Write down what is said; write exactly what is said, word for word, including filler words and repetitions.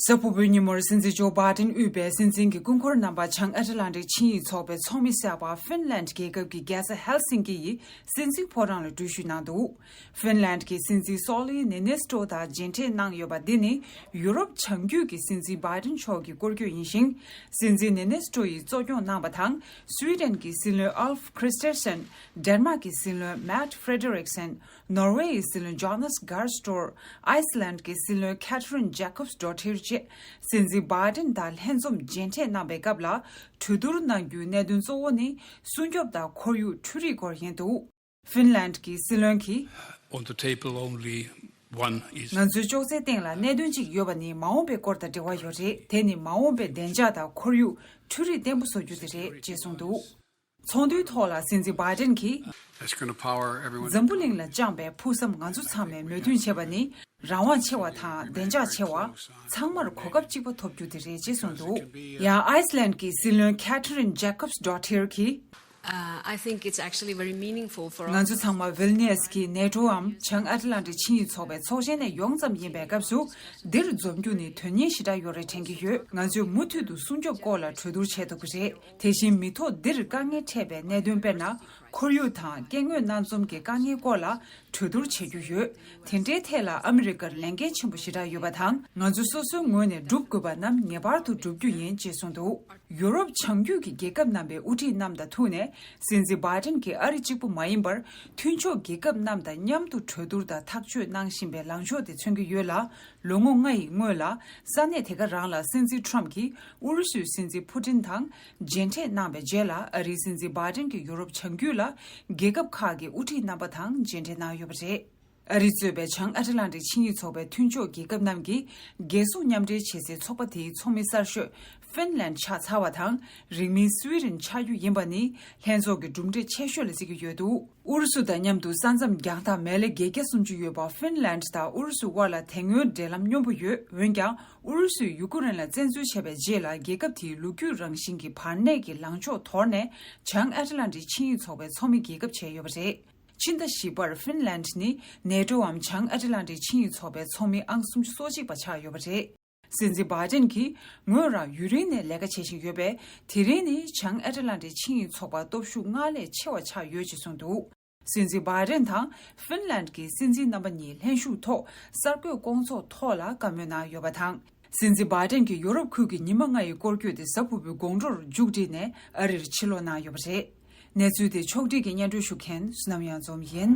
གཟའ་ཕུར་བུའི་ཉིན་མོར་སྲིད་འཛིན་ཇོ་བྷའི་ཏིན་དབུས་པའི་སྲིད་འཛིན་གྱི་སྐུ་འཁོར་རྣམ་པ་བྱང་ཨེ་ཏི་ལན་ཏིག་ཆིངས་ཡིག་ཚོགས་པའི་ཚོགས་མི་གསར་པ་ཧྥིན་ལན་རྒྱལ་ཁབ་ཀྱི་རྒྱལ་ས་ཧེལ་སིང་ཀི་ཡི་སྲིད་འཛིན་ཕོ་བྲང་ལ་འགྲུལ་བཞུད་གནང་འདུག་ཧྥིན་ལན་གྱི་སྲིད་འཛིན་སོ་ལི་ནི་ནེ་སི་ཏོ་དང་མཇལ་འཕྲད་གནང་ཡོད་པ་འདི་ནི་ཡུ་རོབ་བྱང་རྒྱུད་ཀྱི་སྲིད་འཛིན་བྷའི་ཏིན་མཆོག་གི་སྐོར་སྐྱོད་ཡིན་ཞིང་། སྲིད་འཛིན་ནི་ནེ་སི་ཏོ་ཡིས་གཙོ་སྐྱོང་གནང་བ་དང་། སུའེ་ཏན་གྱི་སྲིད་བློན་ཨལཕ་ཁྲི་སྟེར་སན། ཌེན་མཱག་གི་སྲིད་བློན་མེཊ་ཧྥེ་ཌེ་རིག་སན། ནོར་ཝེ་ཡི་སྲིད་བློན་ཇོ་ནཱས་གྷར་སྟོར། ཨའི་སི་ལན་གྱི་སྲིད་བློན་ཁེ་ཐི་རིན་ཇེ་ཀོབ་སི་ཌོ་ཐིར་བཅས་སྲིད་འཛིན་བྷའི་ཏིན་དང་ལྷན་འཛོམས་མཇལ་འཕྲད་གནང་པའི་སྐབས་ལ། གྲོས་བསྡུར་གནང་རྒྱུའི་གནད་དོན་གཙོ་བོ་ནི་སྲུང་སྐྱོབ་དང་ཁོར་ཡུག་འཕྲུལ་རིག་སྐོར་ཡིན་འདུག་ཧྥིན་ལན་གྱི་སྲིད་བློན་གྱིས། On the table, only one is. ང་ཚོའི་ཅོག་ཙེའི་སྟེང་ལ་གནད་དོན་གཅིག་ཡོད་པ་ནི་མ་འོངས་པའི་སྐོར་དང་འབྲེལ་བ་ཡོད་རེད། དེ་ནི་མ་འོངས་པའི་བདེ་འཇགས་དང་ཁོར་ཡུག་འཕྲུལ་རིག་བརྟན་པོ་བཟོ་རྒྱུ་དེ་རེད་ཅེས་གསུངས་འདུག་ཚོགས་འདུའི་ཐོག་ལ་སྲིད་འཛིན་བྷའི་ཏིན་གྱིས། That's gonna power everyone. འཛམ་བུ་གླིང་ལ་བཅངས་པའི་ཕུགས་བསམ་ང་ཚོ་ཚང་མས་མོས་མཐུན་བྱེད་པ་ནི་རང་དབང་ཆེ་བ་དང་བདེ་འཇགས་ཆེ་བ། ཚང་མར་གོ་སྐབས་གཅིག་པ་ཐོབ་རྒྱུ་དེ་རེད་ཅེས་གསུངས་འདུག་ཡང་ཨའི་སི་ལན་གྱི་སྲིད་བློན་ཁེ་ཐི་རིན་ཇེ་ཀོབ་སི་ཌོ་ཐིར་གྱིས། Uh, I think it's actually very meaningful for us. ང་ཚོ་ཚང་མ་ཝིལ་ནི་ཡས་ཀྱི་ནེ་ཏོའམ་བྱང་ཨ་ཏི་ལན་ཏི་ཆིངས་ཡིག་ཚོགས་པའི་ཚོགས་ཆེན་ནས་ཡོང་ཙམ་ཡིན་པའི་སྐབས་སུ། འདིར་འཛོམས་རྒྱུ་ནི་དོན་སྙིང་ཞེ་དྲག་ཡོད་རེད་དྲན་གྱི་ཡོད། ང་ཚོས་མུ་མཐུད་དུ་སྲུང་སྐྱོབ་སྐོར་ལ་གྲོས་བསྡུར་བྱེད་ཐུབ་ཀྱི་རེད། དེ་བཞིན་མི་ཐོག་འདིར་དཀའ་ངལ་འཕྲད་པའི་གནད་དོན་དཔེར་ན། ཁོར་ཡུག་དང་སྐྱེ་དངོས་སྣ་འཛོམས་ཀྱི་དཀའ་ངལ་སྐོར་ལ་གྲོས་བསྡུར་བྱེད་རྒྱུ་ཡོད། དེ་འདྲའི་ཐད་ལ་ཨ་མི་རི་ཀར་ལས་འགན་ཆེན་པོ་ཞེ་དྲག་ཡོད་པ་དང་། ང་ཚོ་སོ་སོའི་ངོས་ནས་སྒྲུབ་དགོས་པ་རྣམས་ངེས་པར་དུ་སྒྲུབ་རྒྱུ་ཡིན་ཅེས་གསུངས་འདུག་ཡུ་རོབ་བྱང་རྒྱུད་ཀྱི་རྒྱལ་ཁབ་རྣམ་པའི་དབུ་ཁྲིད་རྣམས་དང་ཐུག་ནས། སྲིད་འཛིན་བྷའི་ཏིན་གྱིས་ཨ་རི་གཅིག་པུ་མ་ཡིན་པར། མཐུན་ཕྱོགས་རྒྱལ་ཁབ་རྣམས་དང་མཉམ་དུ་གྲོས་བསྡུར་དང་ཐག་གཅོད་གནང་བཞིན་པའི་ལངས་ཕྱོགས་དེ་མཚོན་གྱི་ཡོད་ལ། ལོ་ངོ་ལྔ་ཡི་སྔོན་ལ། ས་གནས་དེ་ག་རང་ལ་སྲིད་འཛིན་ཁྲོམ་གྱིས་ཨུ་རུ་སུའི་སྲིད་འཛིན་ཕུ་ཏིན་དང་མཇལ་འཕྲད་གནང་བའི་རྗེས་ལ། ཨ་རིའི་སྲིད་འཛིན་བྷའི་ཏིན་གྱིས་ཡུ་རོབ་བྱང་རྒྱུད་ལ་རྒྱལ་ཁབ་ཁག་གི་དབུ་ཁྲིད་རྣམ་པ་དང་མཇལ་འཕྲད་གནང་ཡོད་པ་རེད། ཨ་རི་གཙོས་པའི་བྱང་ཨ་ཏི་ལན་ཏི་ཆིངས་ཡིག་ཚོགས་པའི་མཐུན་ཕྱོགས་རྒྱལ་ཁབ་རྣམས་ཀྱིས་རྒྱལ་སྲུང་མཉམ་འབྲེལ་བྱེད་སའི་ཚོགས་པ་དེའི་ཚོགས་མི་གསར་ཤོས་ཧྥིན་ལན་ཆགས་ཚར་བ་དང་། རིང་མིན་སུའི་ཌེན་ཆགས་རྒྱུ་ཡིན་པ་ནི་ལྷན་ཚོགས་ཀྱི་གྲུབ་འབྲས་ཆེ་ཤོས་ལ་བརྩི་གི་ཡོད་འདུག་ཨུ་རུ་སུ་དང་མཉམ་དུ་ས་མཚམས་རྒྱང་ཐག་མེ་ལེ་བརྒྱད་བརྒྱ་སུམ་ཅུ་ཡོད་པ་ཧྥིན་ལན་དང་ཨུ་རུ་སུ་དབར་ལ་དེ་སྔོན་འབྲེལ་ལམ་སྙོམས་པོ་ཡོད། འོན་ཀྱང་ཨུ་རུ་སུས་ཡུ་ཀེ་རེན་ལ་བཙན་འཛུལ་བྱས་པའི་རྗེས་ལ། རྒྱལ་ཁབ་དེའི་ལོ་རྒྱུས་རང་བཞིན་གྱི་བར་གནས་ཀྱི་ལངས་ཕྱོགས་དོར་ནས། བྱང་ཨ་ཏི་ལན་ཏི་ཆིངས་ཡིག་ཚོགས་པའི་ཚོགས་མི་རྒྱལ་ཁབ་བྱས་ཡོད་པ་རེད། ཕྱི་ཟླ་བཞི་པར་ཧྥིན་ལན་ནི་ནེ་ཏོའམ་བྱང་ཨ་ཏི་ལན་ཏི་ཆིངས་ཡིག་ཚོགས་པའི་ཚོགས་མི་ཨང་སུམ་ཅུ་སོ་གཅིག་པ་ཆགས་ཡོད་པ་རེད། སྲིད་འཛིན་བྷའི་ཏིན་གྱིས་ངོས་རང་ཡུན་རིང་ནས་ལས་ཀ་བྱེད་བཞིན་ཡོད་པས། དེ་རིང་ནི་བྱང་ཨ་ཏི་ལན་ཏི་ཆིངས་ཡིག་ཚོགས་པ་སྟོབས་ཤུགས་སྔར་ལས་ཆེ་བ་ཆགས་ཡོད་ཅེས་གསུངས་འདུག་སྲིད་འཛིན་བྷའི་ཏིན་དང་ཧྥིན་ལན་གྱི་སྲིད་འཛིན་རྣམ་པ་གཉིས་ལྷན་ཞུགས་ཐོག་གསར་འགོད་སྐོང་ཚོགས་ཐོག་ལ་བཀའ་མོལ་གནང་ཡོད་པ་དང་། སྲིད་འཛིན་བྷའི་ཏིན་གྱིས་ཡོ་རོབ་ཁུལ་གྱི་ཉི་མ་ལྔ་ཡི་སྐོར་སྐྱོད་དེ་གཟའ་ཕུར་བུའི་དགོང་དྲོར་མཇུག་བསྒྲིལ་ནས་ཨ་རིར་ཕྱིར་ལོག་གནང་ཡོད་པ་རེད། གནས་ཚུལ་དེ་ཕྱོགས་སྒྲིག་གིས་སྙན་སྒྲོན་ཞུ་མཁན་བསོད་ནམས་གཡང་འཛོམས་ཡིན།